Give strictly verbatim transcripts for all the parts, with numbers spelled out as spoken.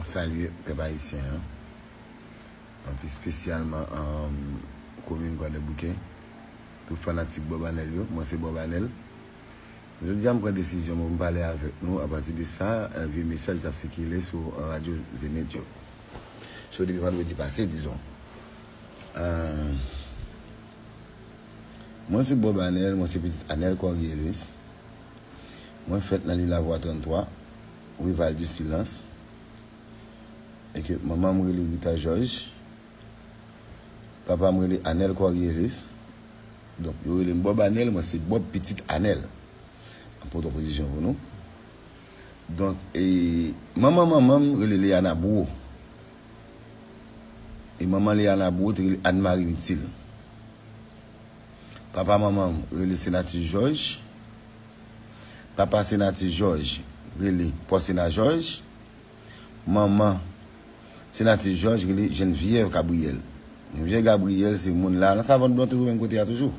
Salye pèp ayisyen an, anpi espesyalman um, komin Kwadèboukè. Tout fanatik Bob Anèl yo, mwen se Bob Anèl. Jodi a m pran desizyon pou m pale avèk nou apati de sa, eh, vye mesaj k ap sikile sou radyo Zenith yo. Sou depi vandredi pase, dizon. Eh, mwen se Bob Anèl, mwen se pitit Anèl Corrielus. Mwen fèt nan Lil Lavwa trannntwa, Rival du Silence. E ke manman m rele Rita Georges, papa m rele Anèl Corrielus. Donk, yo rele m Bob Anèl, mwen se Bob pitit Anèl. An pran pozisyon pou nou. Donk, e, manman manman m rele Leana Bourreau. E manman Leana Bourreau te rele Anne Marie Mitil. Papa manman m rele Senatè Georges. Papa Senatè Georges rele Pòsena Georges. Manman Senatè Georges rele Geneviève Gabriel. Geneviève Gabriel se moun la, nan Savann Blan toujou, menm kote a toujou.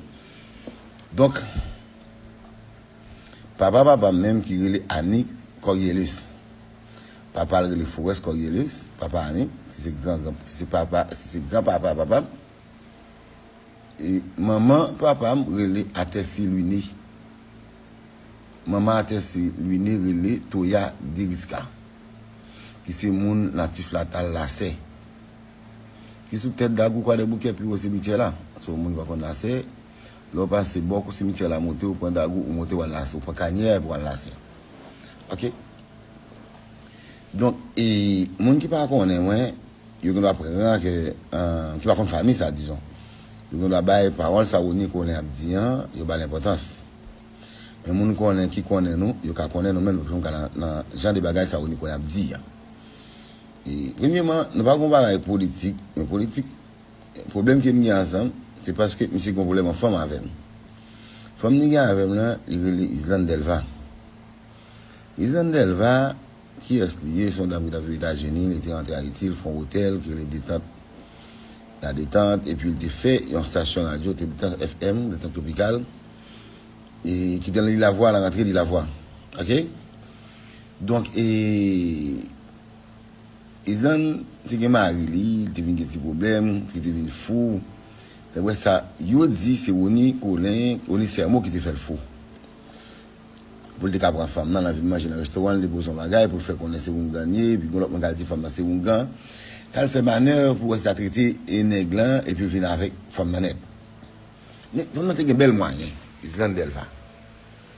Donk, papa papa m menm ki rele Annie Corrielus. Papa l rele Forest Corrielus, papa Annie, ki se gran, gran, ki se papa, ki se gran papa papa m. E manman papa m rele Atèsi Lwine. Manman Atèsi Lwine rele Toya Deriska, ki se moun natif natal Lasè, ki sou tèt Dagou Kwadèboukè pi wo simityè la. So, moun ki pa konn Lasè, lè w pase bò kou simityè la monte, ou pran Dagou, ou monte w al Lasè, ou pran Kanyè pou w al Lasè. Ok? Donk, e, moun ki pa konnen mwen, yo gen dwa pran ke, eh, ki pa konn fanmi sa, dizon. Yo gen dwa bay pawòl sa Rony Colin ap di an, yo ba l enpòtans. Men moun konnen ki konnen nou, yo ka konnen nou menm, nou ka nan, nan jan de bagay sa Rony Colin ap di an. E, premyeman, nou pa gon bagay politik, men politik, pwoblèm ke m gen ansanm, se paske misye gon pwoblèm ansanm avè m. Fanm li gen avè m lan, li rele Islande Delva. Islande Delva, kiyès li ye? Se yon dam ki t ap viv Etazini, li te rantre Ayiti, li fè yon otèl ki rele Detant, La Détente, epi li te fè yon stasyon radyo, te Detant F M, Detant Tropikal, e ki te nan Lil Lavwa, l a rantre Lil Lavwa. Ok? Donk, e, Islande te gen mari li, li te vin gen ti pwoblèm, li te vin fou. Daprè sa yo di, se Rony Colin, Rony Sermo ki te fè l fou. Pou l te ka pran fanm nan, l anvi manje nan restoran, li te poze yon bagay pou l fè konnen se oungan li ye, epi gen lòt moun k al di fanm nan se oungan. T al fè manèv pou wè si l ta trete e nèg lan, epi l vin avèk fanm nan nèt. Men fanm nan te gen bèl mwayen, Islande Delva.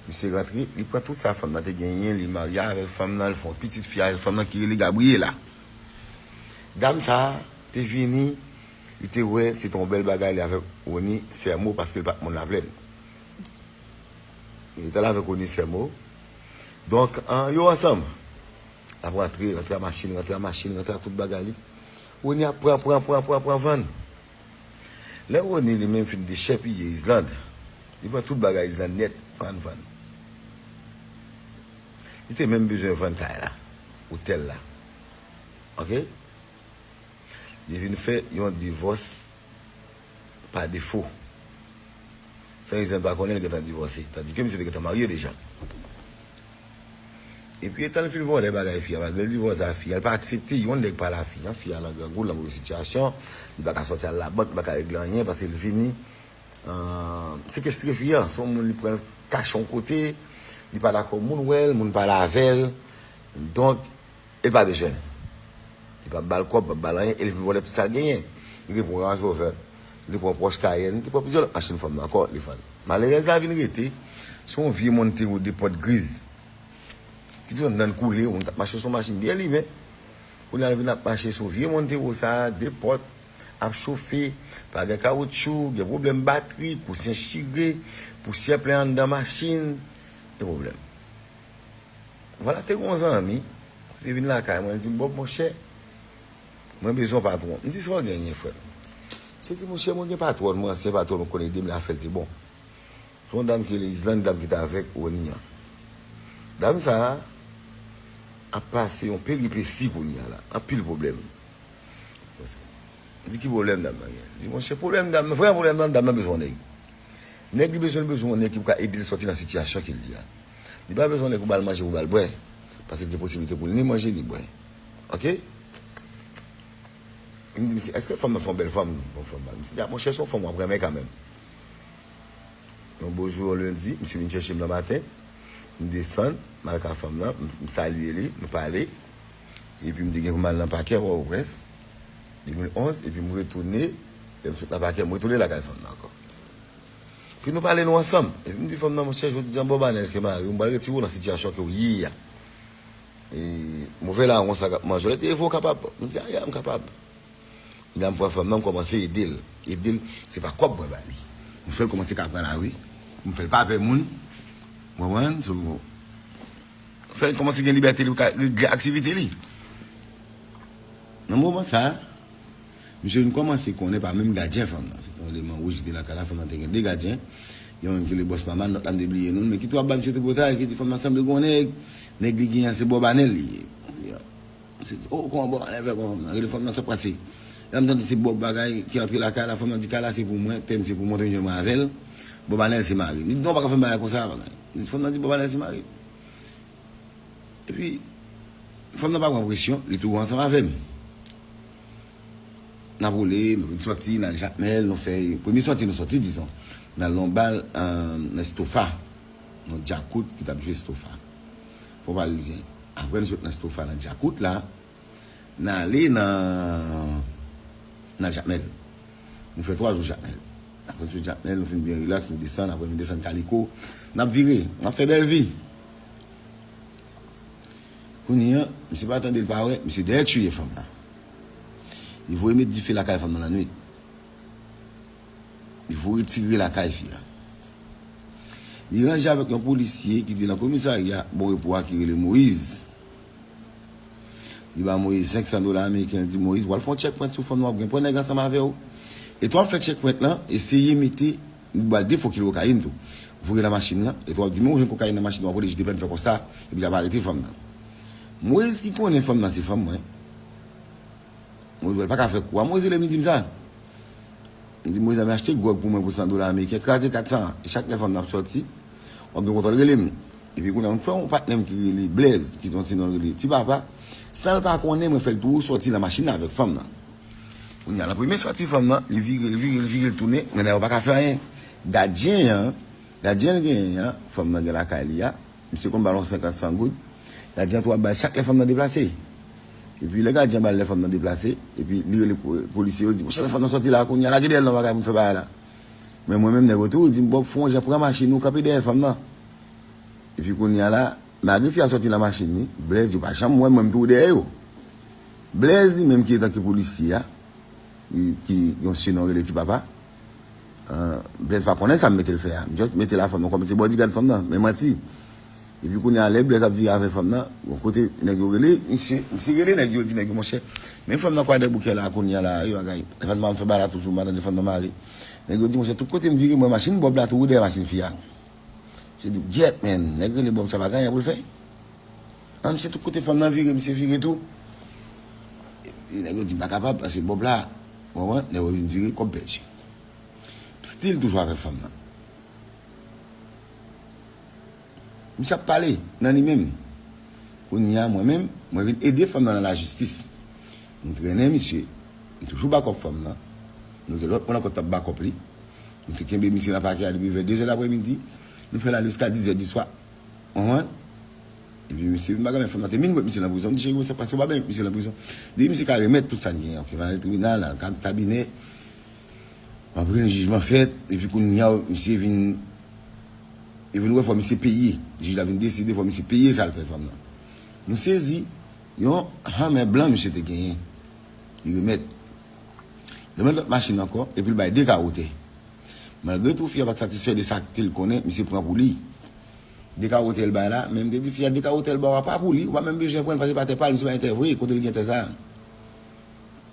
Misye rantre, li pran tout sa fanm nan te genyen, li marye avèk fanm nan, li fè yon pitit fi avèk fanm nan ki rele Gabriela. Dam sa a te vini, li te wè se te yon bèl bagay li avèk Rony Sermo paske l pa t moun Laplèn. Li t al avèk Rony Sermo. Donk, an, yo ansanm. L ap rantre, rantre a machin, rantre a machin, rantre a tout bagay li. Rony ap pran, pran, pran, pran, pran vann. Lè Rony li menm fin dechèpiye Islande, li pran tout bagay Islande nèt, vann, vann. Li te menm bezwen vann kay la, otèl la. Ok? Li vin fè yon divòs pa defo. San Islande pa konnen, li gentan divòse. Tandike misye te gentan marye deja. Epi etan l fin vòlè bagay fi a, malgre l divòse a fi a, l pa aksepte yon nèg pale a fi a. Fi a nan grangou, l nan move sitiyasyon, li pa ka sòti al labank, li pa ka regle anyen, paske l vini, euh, sekestre fi a. Se yon moun li pran l kache yon kote, li pa dakò moun wè l, moun pale avè l. Donk, e pa bezwen. Li p ap ba l kòb, p ap ba l anyen, e li vin vòlè tout sa l genyen. Li te pran Range Rover, li te pran Porsche Cayenne, li te pran plizyè lòt machin fanm nan ankò, li vann. Malerèz la vin rete, se yon vye Montero de pòt griz. Ki toujou anndan l koule, moun t ap mache sou machin byen limen. Kounye a l vin ap mache sou vye Montero sa a, de pòt, ap chofe, pa gen kawotchou, gen pwoblèm batri, kousyen chire, pousyè plen anndan machin, gen pwoblèm. Vwala, te gen yon zanmi ki te vin lakay mwen, li di m, Bob, monchè, mwen bezwen yon patwon. M di, sa w genyen, frè m? Misye di, monchè, mwen gen patwòn mwen, ansyen patwòn mwen konn ede m, lè afè l te bon. Se yon dam ki rele Islande, dam ki te avèk Rony an. Dam sa a ap pase yon peripesi kounye a la, anpil pwoblèm. M di, ki pwoblèm dam nan gen? Li di, monchè, pwoblèm dam nan, vrè pwoblèm nan, dam nan bezwen yon nèg. Nèg li bezwen, li bezwen yon nèg ki pou ka ede l sòti nan sitiyasyon ke l ye a. Li pa bezwen yon nèg pou ba l manje, pou ba l bwè, paske l gen posiblite pou l ni manje, ni bwè. Ok? M di misye, èske fanm nan se yon bèl fanm? Bon, fanm nan. Misye di, a, monchè, se yon fanm w ap renmen kanmenm. Yon bo jou, yon lendi, misye vin chèche m nan maten. M desann, m al kay fanm nan, m, m salye li, nou pale. Epi m te gen pou m al nan pakè Pòtoprens, de mil onz, epi m retounen, lè m sot nan pakè, m retounen lakay fanm nan ankò. Epi nou pale nou ansanm. Epi m di fanm nan, monchè, jodi a Bob Anèl se mari w, m pral retire w nan sitiyasyon ke w ye a. E, move lawon sa k ap manje w, lè te evo w kapab. M di, a, ya, m kapab. Kounya m pran fanm nan, m kòmanse ede l. Ede l, se pa kòb mwen ba li. M fè l kòmanse ka pran lari. M fè l pa pè moun. Ou konprann? So, fè l kòmanse gen libète li pou ka regle aktivite li. Nan moman sa a, misye vin kòmanse konnen pa menm gadyen fanm nan. Se te yon eleman wouj ki te lakay la, fanm nan te gen de gadyen. Yon ki rele Bòs Mama, lòt la m te bliye non l, men ki tou ap ba misye tripotay, ki di fanm nan sanble gon nèg, nèg li genyen an se Bob Anèl li ye. Se, o, kòman Bob Anèl fè pran fanm nan? Rele fanm nan sa k pase. Lè m tande se Bob bagay ki antre lakay la, fanm nan di kay la se pou mwen, tè m se pou mwen, te jwenn mwen avè l. Bob Anèl se mari m. Li di non, w pa ka fè m bagay konsa, bagay. Fanm nan di Bob Anèl se mari m. Epi, fanm nan pa pran presyon, li tou ansanm avè m. N ap woule, nou vin sòti, n al Jakmèl, nou fè, premye sòti nou sòti, dizon. N al nan yon bal, euh, nan Estofa, nan djakout ki t ap jwe Estofa. Fò Parizyen. Apre n sot nan Estofa, nan djakout la, n ale nan, nan Jakmèl. Nou fè twa jou Jakmèl. Apre n sot Jakmèl, nou fin byen rilaks, nou desann, apre nou desann Kaliko. N ap vire, n ap fè bèl vi. Kounye a, misye pa tande, l pa wè, misye dèyè tchouye fanm la. Li voye met dife lakay fanm nan lannwit. Li voye tire lakay fi a. Li ranje avèk yon polisye ki te nan komisarya Bon Repo a ki rele Moyiz. Li ba Moyiz senk san dola ameriken, li di, Moyiz, w al fè yon checkpoint sou fanm nan, w ap gen pwen nèg ansanm avè w. E tan w ap fè checkpoint lan, eseye mete, li ba l de fo kilo kokayin tou. Voye nan machin nan, e tan w ap di, men w jwenn kokayin nan machin nan, w ap rele jij de pè, n fè konsta, epi l ap arete fanm nan. Moyiz ki konnen fanm nan se fanm mwen. Moyiz wè l pa ka fè kou a. Moyiz rele m, li di m sa. Li di, Moyiz, al achte gwòg pou mwen pou san dola ameriken, kraze kat san an. E chak lè fanm nan ap sòti, w ap gen kontwòl, rele m. Epi kounye a, m fè yon patnè m ki rele Blèz, ki t yon ti non rele Ti Papa. San l pa konnen, mwen fè l tou sòti nan machin nan avèk fanm nan. Kounye a, nan premye sòti fanm nan, li vire, li vire, li vire, li tounen, men nèg yo pa ka fè anyen. Gadyen an, gadyen l genyen an, fanm nan gen lakay li a, misye konn ba l yon senkant san goud. Gadyen an tou ap ba l chak lè fanm nan deplase. Epi lè gadyen an ba l lè fanm nan deplase, epi li rele po-, polisye yo, di, monchè, lè fanm nan sòti la, kounye a lage dèyè l nan bagay pou n fè bagay la. Men mwen menm, nèg yo tou di m, Bob, fè yon jan pran machin ou, kanpe dèyè fanm nan. Epi kounye a la, malgre fi a sòti nan machin li, Blèz yo pa janm wè m, mwen m tou dèyè yo. Blèz li menm ki antanke polisye a, ki, ki yon sinon rele Ti Papa, Blèz pa konnen sa m mete l fè a. M just mete la fanm nan kòm se bodyguard fanm nan. Men manti. Epi kounye a, lè Blèz ap vire avè fanm nan, yon kote nèg yo rele, misye, misye rele nèg yo, di nèg yo, monchè, men fanm nan Kwadèboukè la, kounye a la, e bagay. Fanm nan m fè bagay la toujou, m pa tande fanm nan mare. Nèg yo di, monchè, tout kote m vire, m wè machin Bob la tou dèyè machin fi a. Misye di, gyèt, men, nèg rele Bob sa pa gen anyen pou l fè. An, misye tout kote fanm nan vire, misye vire tou. E nèg yo di m pa kapab, paske Bob la, w konprann, nèg yo vin vire, kòb pèdi. Still toujou avèk fanm nan. Misye ap pale nan li menm. Kounye a, mwen menm, mwen vin ede fanm nan nan lajistis. Nou trennen misye. Nou toujou bakòp fanm nan. Nou gen lòt moun ankò t ap bakòp li. Nou te kenbe misye nan pakè a depi vè de zè lapremidi. Nou fè l ale jiska diz zè di swa. Ou konprann? Epi misye vin bagay, men fanm nan te vin wè misye nan prizon. M di, cheri, sa pase, ou pa byen misye nan prizon. Depi misye ka remèt tout sa n genyen, oke, va nan tribinal, al kab-, kabinè. Apre, jijman fèt, epi kounye a, misye vin, yo vin wè fò misye peye. Jij la vin deside fò misye peye sa l fè fanm nan. Nou sezi, yon Hummer blan misye te genyen. Li remèt. Li remèt lòt machin ankò, epi l bay de kawo tè. Malgre tou, fi a pa t satisfè de sa ke l konnen, misye pran pou li. De kawo tè l bay la, men m te di fi a, de kawo tè l ba w a pa pou li, ou pa menm bezwen pran l, paske pa tè pa l, misye pa gen tè vre, kote l gen tè sa a?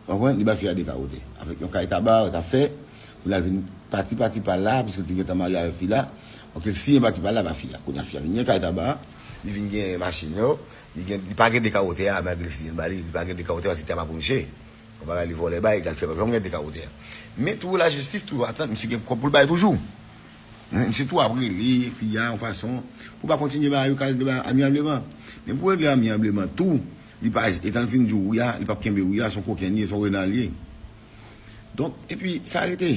Ou konprann? Li ba fi a de kawo tè. Avèk yon kay taba, yo t ap fè, pou l al vin pati, pati pa l la, piske l te gentan marye avèk fi la. Donk, l siyen pati pa l la ba fi a. Kounye a, fi a vin gen kay taba, li vin gen machin yo, li gen, li pa gen de kawo tè a, malgre l siyen l ba li, li pa gen de kawo tè a, paske tè a pa pou misye. Yon bagay li vòlè bay, l al fè, pa janm gen de kawo tè a. Men tou, lajistis toujou atann, misye gen kòb pou l bay toujou. Misye tou ap rele fi a yon fason pou pa kontinye bagay yo ka regle bagay amyableman. Men pou regle amyableman tou, li pa, etan l fin di w wi a, li p ap kenbe wi a, se yon kokenn li ye, se yon renan li ye. Donk, epi sa rete.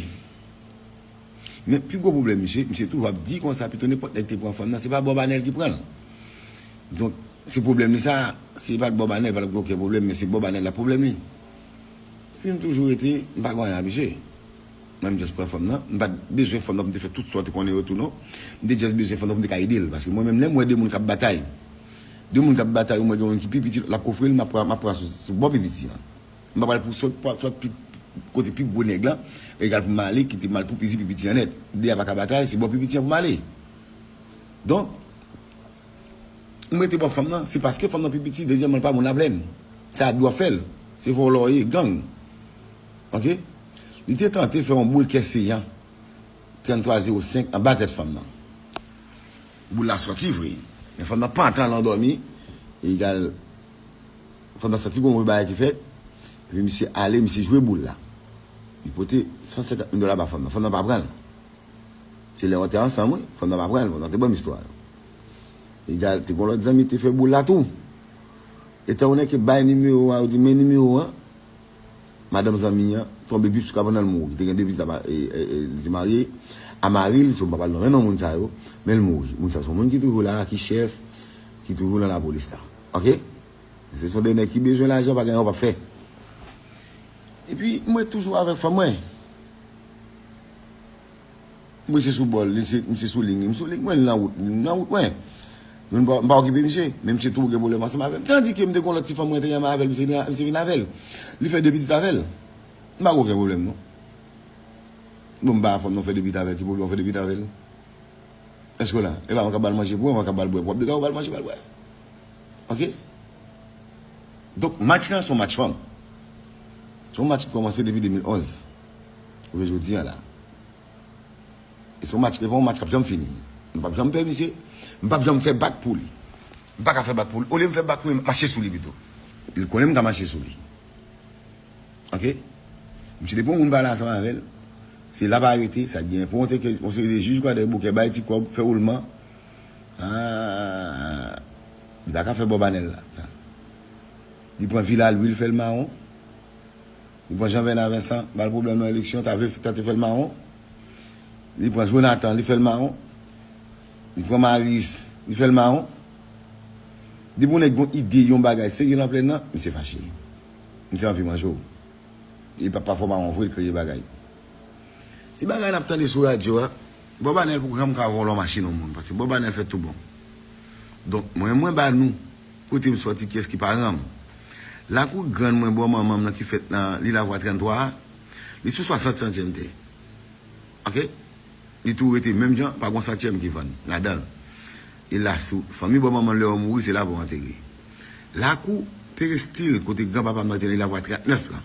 Men pi gwo pwoblèm misye, misye toujou ap di konsa, pito nenpòt nèg te pran fanm nan, se pa Bob Anèl ki pran l. Donk, se pwoblèm li sa, se pa t Bob Anèl, pa t gen okenn pwoblèm, men se Bob Anèl la pwoblèm li. Epi m toujou rete, m pa gen anyen ak misye. Mwen, m just pran fanm nan, m pa t bezwen fanm nan pou m te fè tout sa w te konnen yo tou non. M te just bezwen fanm nan pou m te ka ede l, paske mwen menm lè m wè de moun k ap batay, de moun k ap batay, ou mwen gen youn ki pi piti, l ap ofri l, m ap pran, m ap pran sou, sou bò pi piti an. M pa pral pou sòt, sòt pi, kote pi gwo nèg lan, egal pou m ale, kite m al pou piti, pi piti an nèt. De a pa ka batay, se bò pi piti an pou m ale. Donk, m rete bò fanm nan, se paske fanm nan pi piti, dezyèmman, l pa bon laplèn. Se abi w ap fè l. Se vòlò w ye, gang. Oke? Li te tante fè yon boul kè seyan, trannntwa zewo senk, anba tèt fanm nan. Boul la sòti vre. Men fanm nan pantan al andòmi, egal, fanm nan santi gon bagay ki fèt, epi misye ale, misye jwe boul la. Li pote san senkant mil dola ba fanm nan. Fanm nan pa pran l. Se lè yo te ansanm, wi. Fanm nan pa pran l, fanm nan te ban m istwa a. Egal, te gon lòt zanmi te fè boul la tou. Etandone ke bay nimewo a, yo di men nimewo an, madanm zanmi an tonbe bip sou kabann nan, l mouri. Te gen de pitit, e, e, e, li te marye a mari l, so m pa pral nonmen non moun sa yo, men l mouri. Moun sa se yon moun ki toujou la, ki chèf, ki toujou nan lapolis la. Oke? Se son de nèg ki bezwen lajan, pa gen anyen w p ap fè. Epi, mwen toujou avèk fanm mwen. Mwen se sou bòl, li se, misye sou liy, m sou liy mwen, li nan wout, li nan wout mwen. Mwen m pa, m pa okipe misye, men misye tou gen pwoblèm ansanm avè m. Tandi ke m te gon lòt ti fanm mwen te renmen avè l, misye vin, misye vin avè l. Li fè de pitit avè l. M pa gen okenn pwoblèm non. Bon, m pa fanm nan fè de pitit avè l, ki pwoblèm w fè de pitit avè l? Èske w la? E pa mwen k ap ba l manje pou mwen, mwen k ap ba l bwè pou w ap degaje w ba l manje, ba l bwè. Oke? Donk, match lan se yon match fanm. Se yon match ki kòmanse depi de mil onz. Rive jodi a la. E se yon match, e pa yon match k ap janm fini. M p ap janm pè misye. M p ap janm fè bak pou li. M pa ka fè bak pou li. Olye m fè bak pou li, m mache sou li pito. Li konnen m ka mache sou li. Oke? Misye te pran moun pale ansanm avè l. Se la pa rete, sa gen pou yon te ke yon seri de jij kwa de boukè bay ti kòb, fè woulman. Ah, li pa ka fè Bob Anèl la, sa. Li pran Vila Lwi, l fè l mawon. Li pran Jean Venant Vincent, ba l pwoblèm nan eleksyon, ta vle, ta te fè l mawon. Li pran Jonathan, li fè l mawon. Li pran Marius, li fè l mawon. Depi yon nèg gon ide, yon bagay serye nan plèn nan, misye fache. Misye anvi manje w. Li pa, pa fò mawon vre, l kreye bagay. Ti bagay n ap tande sou radyo a, Bob Anèl poko janm ka vòlò machin yon moun, paske Bob Anèl fè tou bon. Donk, mwen, mwen ba nou, kote m sòti, kiyès ki paran m. Lakou grann mwen, bò manman m nan ki fèt nan Lilavwa tranntwa a, li sou swasant santyèm tè. Oke? Li tou rete menm jan, pa gon santyèm ki vann ladan l. E la, sou fanmi bò manman l, lè yo mouri, se la pou yo antere. Lakou perestil, kote granpapa m nan te nan Lilavwa trannèf la,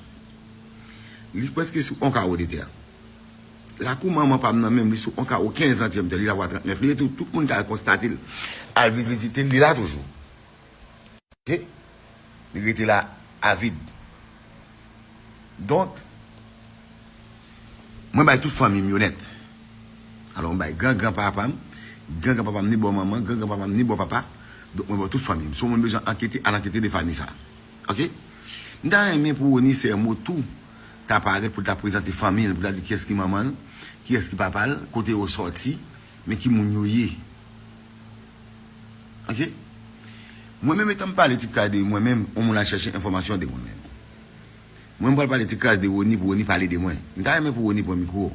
li prèske sou on kawo de tè. Lakou manman pa m nan menm, li sou on kawo kenz santyèm tè, Lilavwa trannèf. Li rete, tout moun ka al konstate l, al vizite l, li la toujou. Oke? Li rete la avid. Donk, mwen bay tout fanmi m yo nèt. Alò, mwen bay gran gran papa m, gran gran papa m ni bò manman, gran gran papa m ni bò papa. Donk, mwen bay tout fanmi m. Si yon moun bezwen ankete, al ankete de fanmi sa. Oke? M ta renmen pou Rony Sermo tou ta parèt pou l ta prezante fanmi l, pou l ta di kiyès ki manman l, kiyès ki papa l, kote yo sòti, men ki moun yo ye. Oke? Mwen menm, etan m pale ti kras de mwen menm, yon moun al chèche enfòmasyon de mwen menm. Mwen, m pral pale ti kras de Rony pou Rony pale de mwen. M ta renmen pou Rony pran mikwo,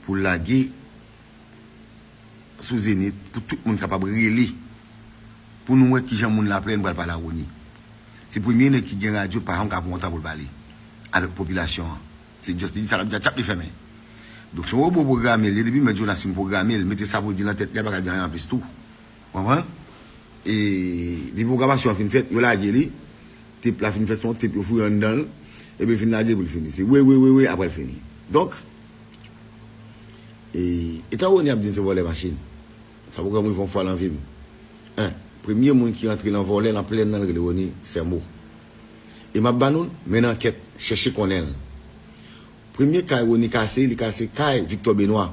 pou l lage sou Zenith, pou tout moun kapab rele, pou nou wè kijan moun Laplèn pral pale a Rony. Se premye nèg ki gen radyo, pa janm ka pran yon tan pou l pale avèk popilasyon an. Se just li di sa l ap di a, tchap, li fèmen. Donk, se yon wobo pwograme l ye, depi Mèt Jonas fin pwograme l, mete sa pou l di nan tèt li, li pa ka di anyen anplis tou. Konprann? E depi pwogramasyon an fin fèt, yo lage li, tep la fin fèt, se yon tep yo foure anndan l, epi l fin lage pou l fini. Se wi, wi, wi, wi, apre l fini. Donk, e, etan Rony ap di m se vòlè machin, sa poko janm rive yon fwa nan vi m. En, premye moun ki antre nan vòlè nan plèn nan, l rele Rony Sermo. E m ap ba nou l, mennen ankèt, chèche konnen l. Premye kay Rony kase, li kase kay Victor Benoît,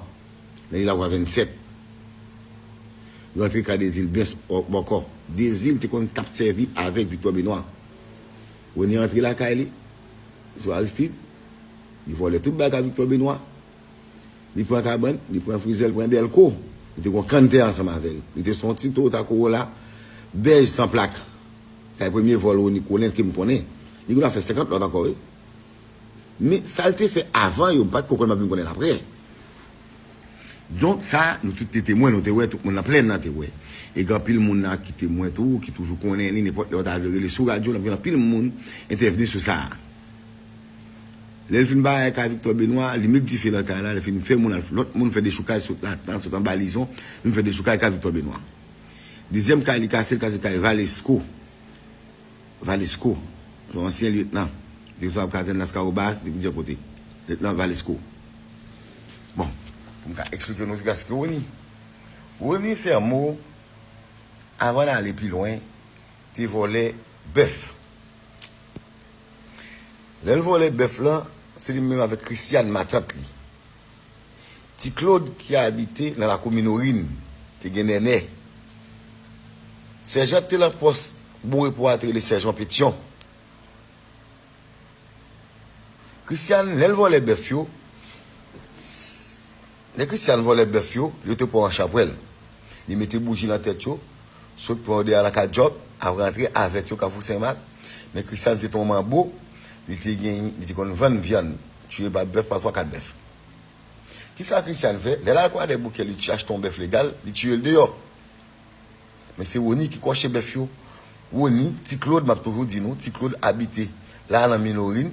nan Lilavwa vennsèt. Rantre kay Dezil Bens bò-, bòkò. Dezil te konn t ap sèvi avèk Victor Benoît. Rony antre lakay li, sou Aristide. Li vòlè tout bagay Victor Benoît. Li pran kabann, li pran frizè, li pran dèlko. Li te gon kanntè ansanm avè l. Li te sou yon ti Toyota Corolla bèj san plak. Sa e premye vòl Rony Colin ke m konnen. Li konn ap fè senkant lòt ankò, wi. Men sa l te fè avan yo, m pa t ko konn, m ap vin konnen l apre. Donk sa, nou tout te temwen, nou te wè, tout moun nan plèn nan te wè. E gen anpil moun la ki temwen tou, ki toujou konnen li, nenpòt lè yo ta vle rele sou radyo, l ap gen anpil moun entèvni sou sa. Lè l fin bay kay Victor Benoît, li met dife nan kay la, li fin fè moun al, lòt moun fè dechoukaj sot latan, sot anba Lizon, vin fè dechoukaj kay Victor Benoît. Dezyèm kay li kase, l kase kay Valesco. Valesco, yon ansyen lyetnan, direktè kazèn Laskawobas, depi dè kote. Lyetnan Valesco. Bon, pou m ka eksplike nou ki kay Rony. Rony Sermo, avan n ale pi lwen, te vòlè bèf. Lè l vòlè bèf lan, se li menm avèk Christiane, matant li. Ti Claude ki abite nan lakou Minorin, te gen Nènè. Sèjan ki te nan pòs Bon Repo a te rele Sèjan Petyon. Christiane, lè l vòlè bèf yo, lè Christiane vòlè bèf yo, yo te pran an chapwèl. Li mete bouji nan tèt yo, sot pran yo deyò lakay Djòb, ap rantre avèk yo Kafou Senmak. Men Christiane se te yon manbo, li te gen, li te konn vann vyann, tiye pa bèf, pa twa, kat bèf. Kisa Christiane fè? Lè l al Kwadèboukè, li ti achte yon bèf legal, li tiye l deyò. Men se Rony ki kòche bèf yo. Rony, Ti Claude, m ap toujou di nou, Ti Claude abite la nan Minorin.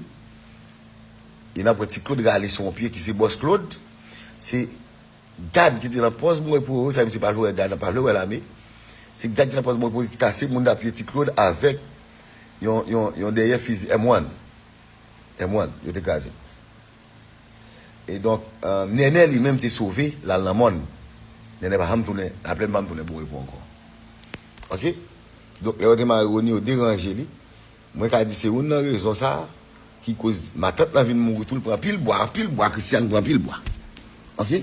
E n ap wè Ti Claude rale sou yon pye ki se bòs Claude. Se gad ki te nan pòs Bon Repo, sa misye pa vle wè gad, pa vle wè lame. Se gad ki te nan pòs Bon Repo ki kase moun nan pye Ti Claude avèk yon, yon, yon dèyè fizi M one. M one, yo te kraze. E donk, eh, Nènè li menm te sove, l al nan mòn. Nènè pa janm tounen, Laplèn pa janm tounen Bon Repo ankò. Oke? Donk, lè yo te mare Rony, yo deranje li. Mwen ka di se youn nan rezon sa a ki koz matant lan vin mouri tou, l pran anpil bwa, anpil bwa, Christiane pran anpil bwa. Oke?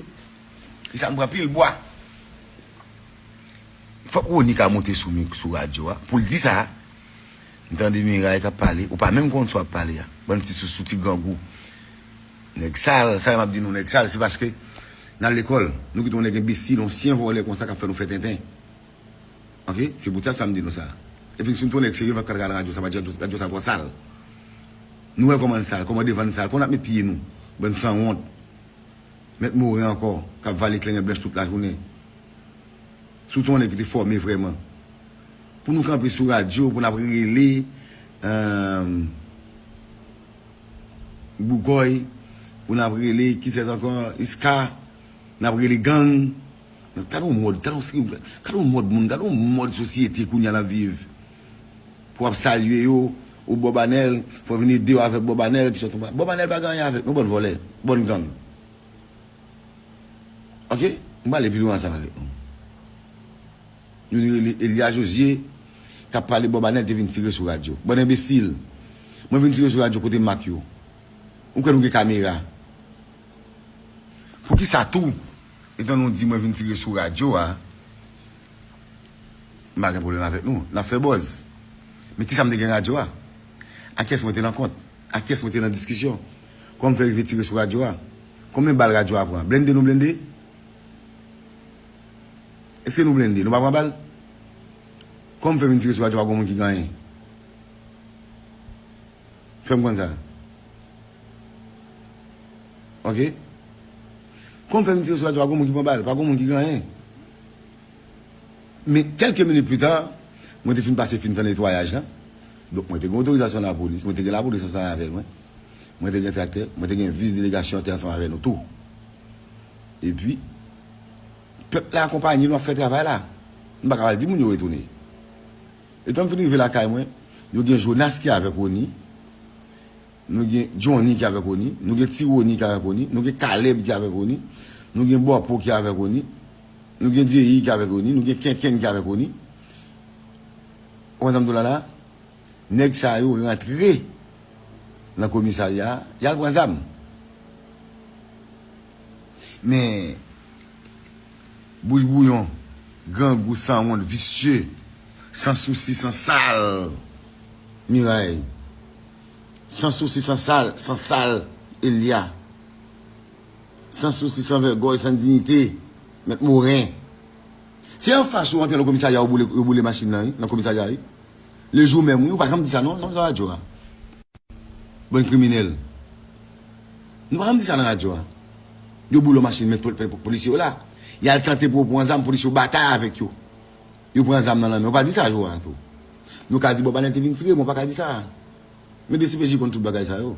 Christiane pran anpil bwa. Fòk Rony ka monte sou mik, sou radyo a, pou l di sa. M tande Miray k ap pale, ou pa menm konn sa w ap pale a. Bann ti sousou, ti grangou. Nèg sal, sa m ap di nou, nèg sal, se paske n al lekòl, nou kite yon nèg enbesil, yon ansyen vòlè konsa k ap fè nou fè tenten. Oke? Se poutèt sa m di nou sa. Epi si m te yon nèg serye, m pa t ka al radyo sa, pa di radyo, radyo sa twò sal. Nou wè kòman l sal, kòman devan l sal, kòman n ap met pye nou, bann sanwont. Mèt Moren ankò, k ap vale kleren blanch tout lajounen. Sou ton nèg ki te fòme vrèman. Pou nou kanpe sou radyo, pou n ap rele, eh, Bougòy, pou n ap rele, kisès ankò, Iska, n ap rele gang. Gade yon mòd, gade yon, gade yon mòd moun, gade yon mòd sosyete kounye a n ap viv. Pou w ap salye yo, ou Bòb Anèl, fò w vin ede yo avèk Bòb Anèl, ki sòt anba. Bòb Anèl pa gen anyen avèk nou, bann vòlè, bann gang. Oke? M prale pi lwen ansanm avèk nou. Youn rele Elia Josué, k ap pale Bòb Anèl te vin tire sou radyo. Bann enbesil. Mwen vin tire sou radyo kote mak yo. Ou kwè nou gen kamera? Poukisa tou, etan nou di mwen vin tire sou radyo a, m pa gen pwoblèm avèk nou, n ap fè buzz. Men kisa m te gen radyo a? Ak kiyès mwen te nan kont? Ak kiyès mwen te nan diskisyon? Kòman m fè rive tire sou radyo a? Konbyen bal radyo a pran? Blende nou blende? Èske nou blende? Nou pa pran bal? Kòman m fè vin tire sou radyo a, pa gon moun ki gen anyen? Fè m konn sa. Oke? Kòman m fè vin tire sou radyo a, pa gon moun ki pran bal, pa gon moun ki gen anyen? Men kèlke minit pita, mwen te fin pase fin tan netwayaj la. Donk, mwen te gen otorizasyon lapolis, mwen te gen lapolis ansanm avè mwen. Mwen te gen traktè, mwen te gen vis delegasyon an te ansanm avè nou tou. Epi, pèp la akonpaye nou ap fè travay la. M pa ka al di moun yo retounen. Etan m fin rive lakay mwen, nou gen Jonas ki avèk Rony, nou gen Johnny ki avèk Rony, nou gen Ti Rony ki avèk Rony, nou gen Caleb ki avèk Rony, nou gen Bòpo ki avèk Rony, nou gen Jerry ki avèk Rony, nou gen Kenken ki avèk Rony. Ou konn sa m di w la la? Nèg sa yo rantre nan komisarya a, y al pran zam. Men, bouch bouyon, grangou, sanwont, visye, san sousi, san sal, Miray. San sousi, san sal, san sal, Elia. San sousi, san vègòy, san diyite. Mèt Moren. Se anfas ou antre nan komisarya, yo boule, yo boule machin nan, wi, nan komisarya, wi. Le jou menm, wi, ou pa janm di sa, non, non, nan radyo a. Bann kriminèl. Nou pa janm di sa nan radyo a. Yo boule machin, men polisye yo la. Y al tante pou yo pran zam, polisye yo batay avèk yo. Yo pran zam nan lanmen. Ou pa di sa jou a tou. Nou ka di, bon, Banèl te vin tire, men ou pa ka di sa. Men D C P J konn tout bagay sa yo.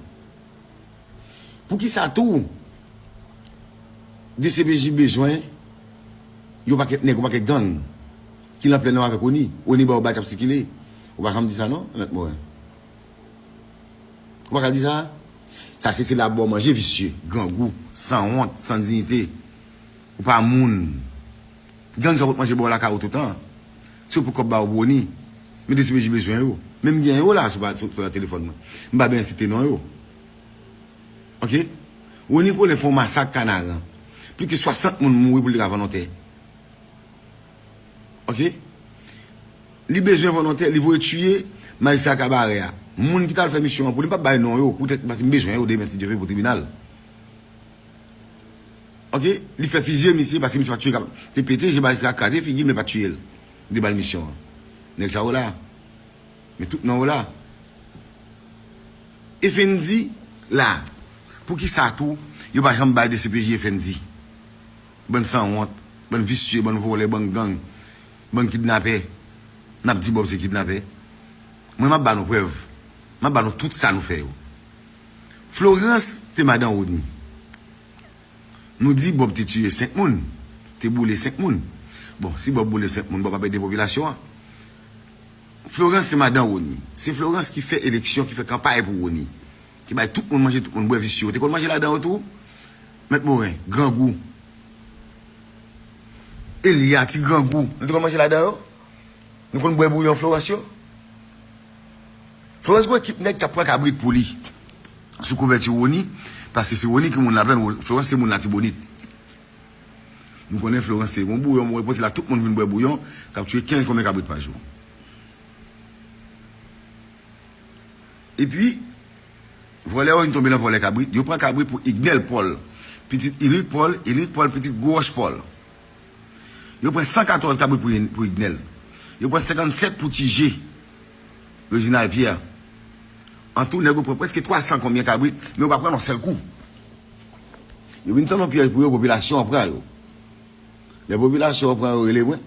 Poukisa tou D C P J bezwen yon pakèt nèg, yon pakèt gang ki nan plèn nan avèk Oni? Oni ba yo bay k ap sikile. Ou pa janm di sa non, Mèt Moren. Ou pa ka di sa? Sa se, se la ba w manje visye, grangou, sanwont, san diyite. Ou pa moun. Gang sa yo pot manje ba w lakay ou toutan. Se pou kòb ba yo pou Oni. Men D C P J bezwen yo. Men m gen yo la sou, sou, sou la telefòn mwen. M pa bezwen site non yo. Ok? Rony Colin fè yon masak Kanaran. Plis ke swasant moun mouri pou li ka volontè. Ok? Li bezwen volontè, li voye tiye majistra Kabarè a. Moun ki t al fè misyon an pou li, m p ap bay non yo, poutèt paske m bezwen yo demen si Dye vle pou tribinal. Ok? Li fè fizye misye paske misye pa t tiye, te pete je majistra, kraze figi l, men pa t tiye l. De bal misyon an. Nèg sa yo la. Men tout non yo la. F N D la. Poukisa tou yo pa janm bay D C P J F N D? Bann sanwont, bann visye, bann vòlè, bann gang, bann kidnapè. N ap di Bob se kidnapè. Mwen, m ap ba nou prèv. M ap ba nou tout sa nou fè yo. Florence te madan Rony. Nou di Bob te tiye senk moun, te boule senk moun. Bon, si Bob boule senk moun, Bob ap ede popilasyon an. Florence se madan Rony. Se Florence ki fè eleksyon, ki fè kanpay pou Rony. Ki bay tout moun manje, tout moun bwè, visye yo. Te konn manje ladan yo tou? Mèt Moren, grangou. Elia, ti grangou. Nou te konn manje ladan yo? Nou konn bwè bouyon Florence yo? Florence gon ekip nèg k ap pran kabrit pou li. Sou kouvèti Rony, paske se Rony ki moun Laplèn, Florence se moun Latibonit. Nou konnen Florence se gon bouyon, mwen panse la tout moun vin bwè bouyon, k ap tiye kenz konbyen kabrit pa jou. Epi, vòlè yo vin tonbe nan vòlè kabrit, yo pran kabrit pou Ignel Paul, pitit Ilic Paul, Ilic Paul, pitit Gwo Wòch Paul. Yo pran san katòz kabrit pou, pou Ignel. Yo pran senkannsèt pou Ti Je, Reginald Pierre. An tou, nèg yo pran prèske twa san konbyen kabrit, men yo pa pran nan sèl kou. Yo vin tann yon pyèj pou yo, popilasyon an pran yo. Lè popilasyon an pran yo, rele mwen.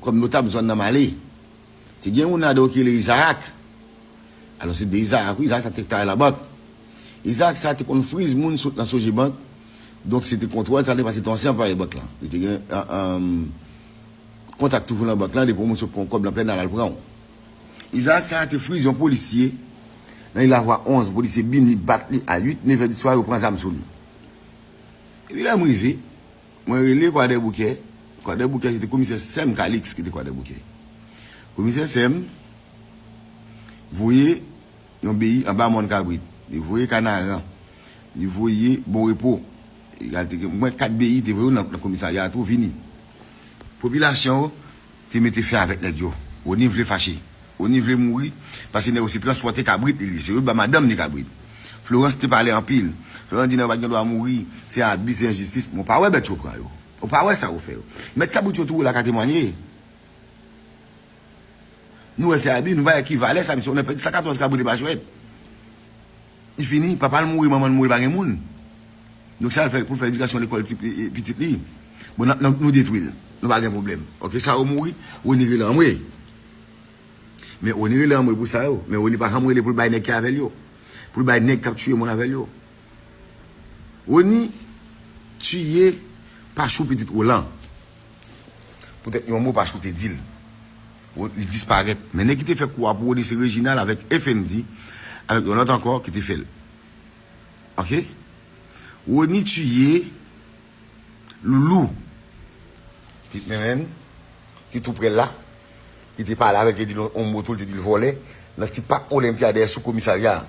Kòm notab zòn nan m ale. Te gen youn ladan yo ki rele Isaac. Alò, se de Isaac, wi, Isaac sa te travay nan bank. Isaac sa te konn friz moun sot nan Sogebank. Donk, se te kontwòl, sa te pase te ansyen anplwaye bank lan. Li te gen, ah, ah, kontak toujou nan bank lan, depi yon moun sot pran yon kòb nan plèn, al al pran w. Isaac sa te friz yon polisye nan Ilavwa onz, polisye bim li, bat li a uit, nevè di swa, yo pran zam sou li. Epi lè m rive, mwen rele Kwadèboukè. Kwadèboukè, se te komisè Sèm Calix ki te Kwadèboukè. Komisè Sèm voye yon beyi anba Mòn Kabrit. Li voye Kanaran. Li voye Bon Repo. Egal te gen, mwen kat beyi te voye yo nan, nan komisarya a tou, vini. Popilasyon yo te mete fen avèk nèg yo. Rony vle fache. Rony vle mouri, paske nèg yo se transpòte kabrit li ye. Se yo ba madanm ni kabrit. Florence te pale anpil. Florence di nèg yo pa t gen dwa mouri, se abi, se enjistis. Men w pa wè bèt yo pran yo. Ou pa wè sa yo fè yo. Mèt kabrit yo tou la ka temwanye. Nou wè se abi, nou pa wè ki valè sa, misye, on a pèdi san katòz kabrit e pa jwèt. Li fini, papa l mouri, manman l mouri, pa gen moun. Donk sa l fè pou l fè edikasyon lekòl ti, e, e, pitit li. Bon, n ap, n ap, nou detwi l. Nou pa gen pwoblèm. Ok, sa yo mouri, Rony rele anmwe. Men Rony rele anmwe pou sa yo. Men Rony pa janm rele pou l bay nèg ki avè l yo. Pou l bay nèg k ap tiye moun avè l yo. Rony tiye Pachou pitit Roland. Poutèt yon mo Pachou te di l. Li disparèt. Men nèg ki te fè kou a pou Rony se Reginald avèk F N D, avèk yon lòt ankò ki te fè l. Ok? Rony tiye Loulou. Pitit Menmenn, ki tou prè l la, ki te pale avè l, te di l yon mo tou, l te di l vòlè, nan ti pak Olympia dèyè sou komisarya a.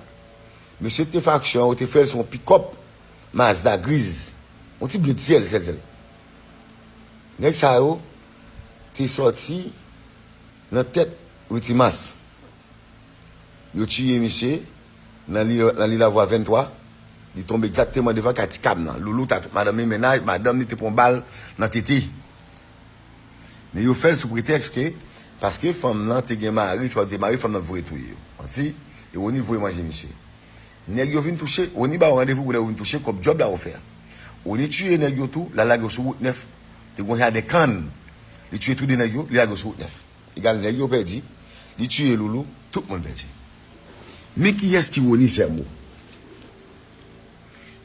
Mesye k te fè aksyon an, yo te fè l sou yon pikòp Mazda griz, yon ti ble syèl, syèl, syèl. Nèg sa yo te sòti nan tèt Ritimas. Yo tiye misye nan li, nan Lilavwa venntwa. Li tonbe egzakteman devan kay ti Kab nan. Loulou t ak tout madanm li, mennaj, madanm li te pran bal nan tete. Men yo fè l sou pretèks ke, paske fanm nan te gen mari, sa vle di mari fanm nan voye touye yo. Manti, e Rony voye manje misye. Nèg yo vin touche, Rony ba yo randevou pou lè yo vin touche, kòb djòb la ofè. Rony tiye nèg yo tou, l al lage yo sou wout nèf. Te gen yon jaden kann. Li tiye tou de nèg yo, li lage yo sou wout nèf. Egal nèg yo pèdi, li tiye Loulou, tout moun pèdi. Men kiyès ki Rony Sèmo?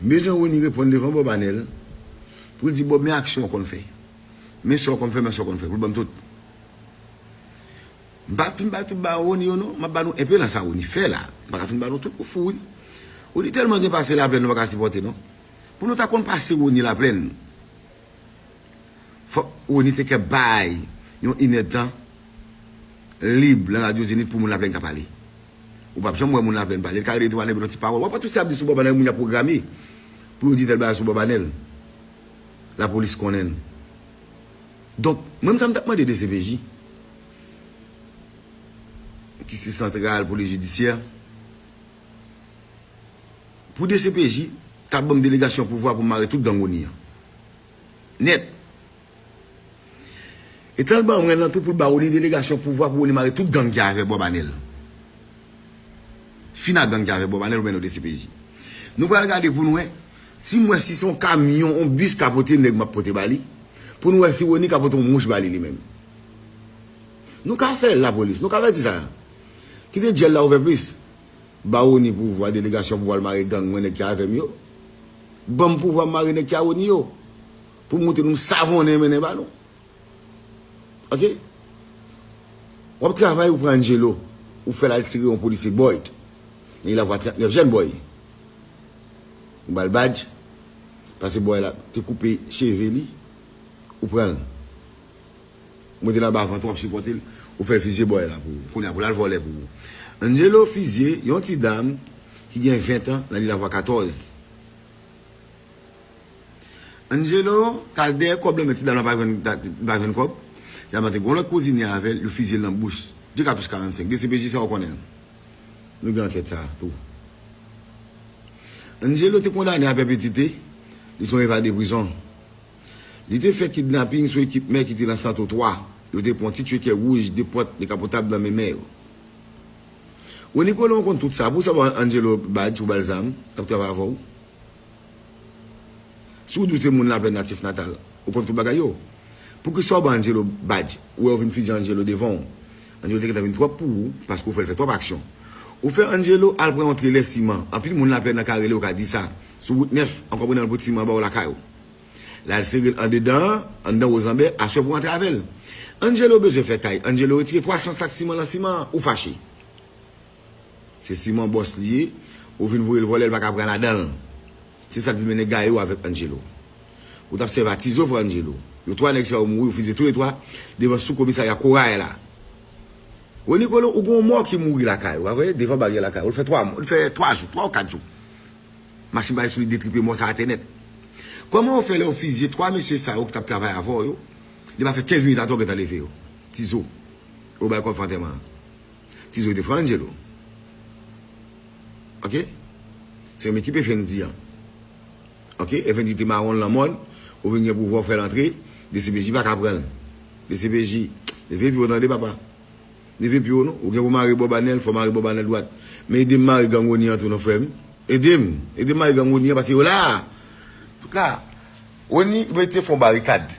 M bezwen Rony reponn devan Bob Anèl pou l di Bob men aksyon w konn fè. Men sa w konn fè, men sa w konn fè, pou l ban m tout. M pa fin bay tout ba Rony yo non, m ap ba nou enpe nan sa Rony fè la. M pa ka fin ba nou tout pou fou wi. Rony tèlman gen pase Laplèn nou pa ka sipòte non. Pou nou ta konn pase Rony Laplèn, fòk Rony te kè bay yon inèdtan lib nan radyo Zenith pou moun Laplèn ka pale. Ou p ap janm wè moun Laplèn pale, l ka rele tou anèk yon ti pawòl. W ap wè tout sa ap di sou Bob Anèl moun y ap pwograme pou yo di tèl bagay sou Bob Anèl. Lapolis konnen l. Donk, mwen menm sa m t ap mande D C P J, ki se Santral Polis Jidisyè, pou D C P J ta ban m delegasyon pouvwa pou m mare tout gang Rony an. Nèt. E tan l ban mwen nan tou pou l ba Rony delegasyon pouvwa pou Rony mare tout gang ki avè Bob Anèl. Fin ak gang ki avè Bob Anèl ou mennen yo D C P J. Nou pral gade pou nou wè si m wè si se yon kamyon, yon bis ka pote nèg m ap pote ba li. Pou nou wè si Rony ka pote yon mouch ba li li menm. Nou ka fè l lapolis, nou ka fè di sa. Kite djèl la ouvè plis. Ba Rony pouvwa, delegasyon pouvwa l mare gang mwen, nèg ki avè m yo. Ban m pouvwa m mare nèg ki a Rony yo. Pou m montre nou savonnen mennen ba nou. Ok? W ap travay, ou pran Angelo, ou fè l al tire yon polisye Boyd. Li lavwa trannèf jèn bòy. Ou ba l badj, paske bòy la te koupe cheve li, ou pran l. Ou mete l anba vant ou, w ap sipòte l, ou fè l fizye bòy la pou ou. Kounye a pou l al vòlè pou ou. Angelo fizye yon ti dam ki gen ven tan nan li lavwa katòz. Angelo t al dèyè kòb nan men ti dam nan, pa jwenn, pa jwenn kòb. Ti dam nan te gen yon lòt kouzine avè l, yo fizye l nan bouch. De katouch karannsenk. D C P J sa w konnen l. Nou gen ankèt sa a tou. Angelo te kondane a pèpetite, li se yon evade prizon. Li te fè kidnaping sou ekip mè ki te nan Santo twa. Yo te pran ti tchwekè wouj, de pòt, dekapotab nan men mè yo. Rony Colin, ou konn tout sa. Pou sa ba Angelo badj, ou ba l zam, l ap travay avè w. Si w di w se moun Laplèn natif natal, ou konn tout bagay yo. Poukisa w ba Angelo badj? Ou wè yo vin fizye Angelo devan w. Angelo te gentan vin twòp pou ou, paske w fè l fè twòp aksyon. Ou fè Angelo al pran yon trelè siman. Anpil moun Laplèn nan ka rele, yo ka di sa. Sou wout nèf, an konprenan l pot siman ba w lakay ou. L al sere l andedan an, anndan Wozanbè, aswè pou w antre avè l. Angelo bezwen fè kay. Angelo retire twa san sak siman nan siman an, ou fache. Se siman bòs li ye, ou vin voye l vòlè, l pa ka pran ladan l. Se sa k vin mennen gaye w avèk Angelo. Ou t ap sèvi a Tizo frè Angelo. Yo twa nèg sa yo mouri, yo fizye toulètwa devan sou komisarya Koray la. Rony Colin, ou gen yon mò ki mouri lakay ou, pa vre? Devan baryè lakay ou. L fè twa, l fè twa jou, twa ou kat jou. Machin bay sou li detripe mò sa atè nèt. Kòman w fè lè w fizye twa mesye sa yo ki t ap travay avè w yo, li pa fè kenz minit atè w gentan leve yo? Tizo. Yo bay kòb fè antèman an. Tizo te frè Angelo. Ok? Se menm ekip Effendy an. Ok? Effendy te mawon l nan mòn, ou vin gen pouvwa w fè l antre, D C P J pa ka pran l. D C P J, leve pye w tande papa. Leve pye w non. Ou gen pou mare bò banèl, fò mare bò banèl dwat. Men ede m mare gang Rony an tou non frè m. Ede m. Ede m mare gang Rony an paske yo la. Tout la. Rony mete fon barikad.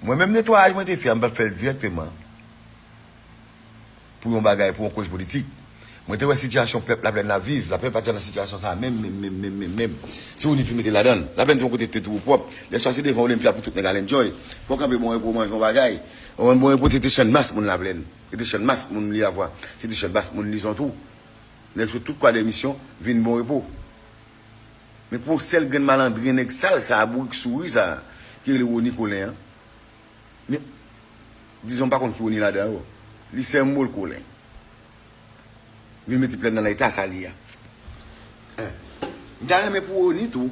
Mwen menm netwayaj mwen te fè a, m pa t fè l dirèkteman pou yon bagay, pou yon koz politik. Mwen te wè sitiyasyon pèp Laplèn la viv. Laplèn pa t janm nan sitiyasyon sa a menm, menm, menm, menm, menm, menm. Si Rony fin mete ladan l. Laplèn se yon kote ki te twò pwòp. Lè swa se devan w, Olympia pou tout nèg al enjoy. Fò w kanpe Bon Repo manje yon bagay. Bon Repo se te Channmas moun Laplèn. Se te Channmas moun Lilavwa. Se te Channmas moun Lizon tou. Nèg sot tout Kwadèmisyon vin Bon Repo. Men pou yon sèl grenn malandren nèg sal sa a, bourik souri sa a, ki rele Rony Colin an. Men, dizon m pa konn ki Rony ladan yo. Li sèmo l Colin. Vin mete Plèn nan nan eta sa li a. Hein. M ta renmen pou Rony tou,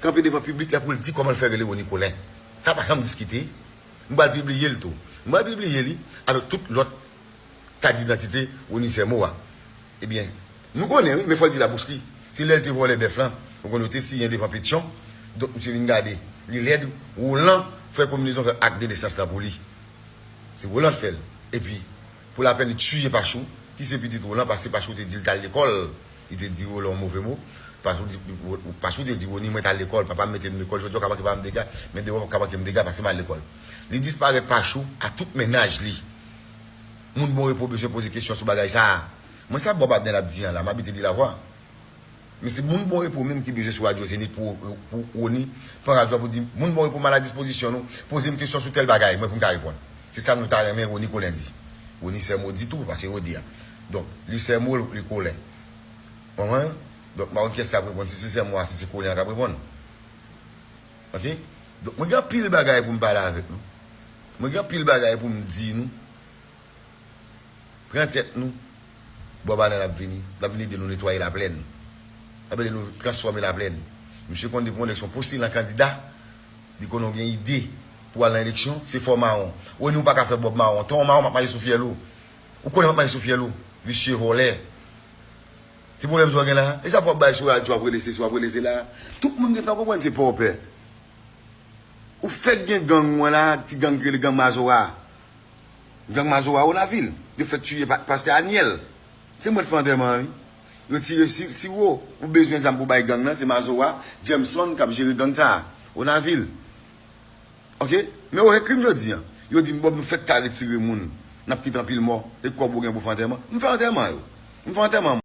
kanpe devan piblik la pou l di kòman l fè rele Rony Colin. Sa pa janm diskite. M pral pibliye l tou. M pral pibliye li avèk tout lòt kat didantite Rony Sèmo a. Ebyen, nou konnen wi, men fò l di labouch li. Se lè l te vòlè bèf lan, Ou konn yo te siyen devan Petyon. Donk, misye vin gade. Li lèd. Roland fè konbinezon, fè ak de nesans lan pou li. Se Roland k fè l. Epi, pou lapèn, li tiye Pachou, ki se pitit Roland, paske Pachou te di l t al lekòl. Li te di Roland yon move mo. Pachou, di, Pachou te di Rony, mwen t al lekòl, papa m mete m lekòl, jodi a w ka manke ba m dega, men demen w ka manke m dega paske m al lekòl. Li disparèt Pachou a tout mennaj li. Moun Bon Repo bezwen poze kesyon sou bagay sa a. Mwen sa Bob Abner ap di an la, m abite Dilavwa. Men se moun Bon Repo menm ki bezwen sou radyo Zenith pou, pou Rony pran radyo a pou di, moun Bon Repo m a la dispozisyon nou, poze m kesyon sou tèl bagay, mwen pou m ka reponn. Se sa nou ta renmen Rony Colin di. Rony sè modi tou, paske Rony a. Donk, li sè mo, li Colin. Konprann? Donk, m pa konn kiyès k ap reponn, si se sè mo a, si se Colin an k ap reponn. Oke? Donk, mwen gen anpil bagay pou m pale avèk nou. Mwen gen anpil bagay pou m di nou. Pran tèt nou. Bob Allen ap vini. L ap vin ede nou netwaye laplèn. L ap ede nou transfòme laplèn. Misye konn depi yon eleksyon postilan kandida, li konnen w gen ide pou al nan eleksyon, se fò mawon. Rony, ou pa ka fè Bob mawon. Ton mawon, m ap mache sou fyèl ou. Ou konnen m ap mache sou fyèl ou. Visye vòlè. Se pwoblèm sa w gen la. E sa fò w bay sou radyo, w ap rele sesi, w ap rele sela. Tout moun gentan konprann se pa w pè. Ou fèk gen gang, mwen la, ti gang ki rele gang Mazora. Gang Mazora Wonavil. Yo fèk tiye pa, pastè Aniel. Se mwen t fè antèman an, wi. Yo tire si, siwo. Ou bezwen zam pou bay gang nan, se Mazora, Jameson k ap jere gang sa a. Wonavil. Oke? Men ou wè krim jodi an. Yo di m, Bob, nou fèk ka retire moun. N ap kite anpil mò. E kòb ou gen pou fè antèman? M fè antèman yo. M fè antèman.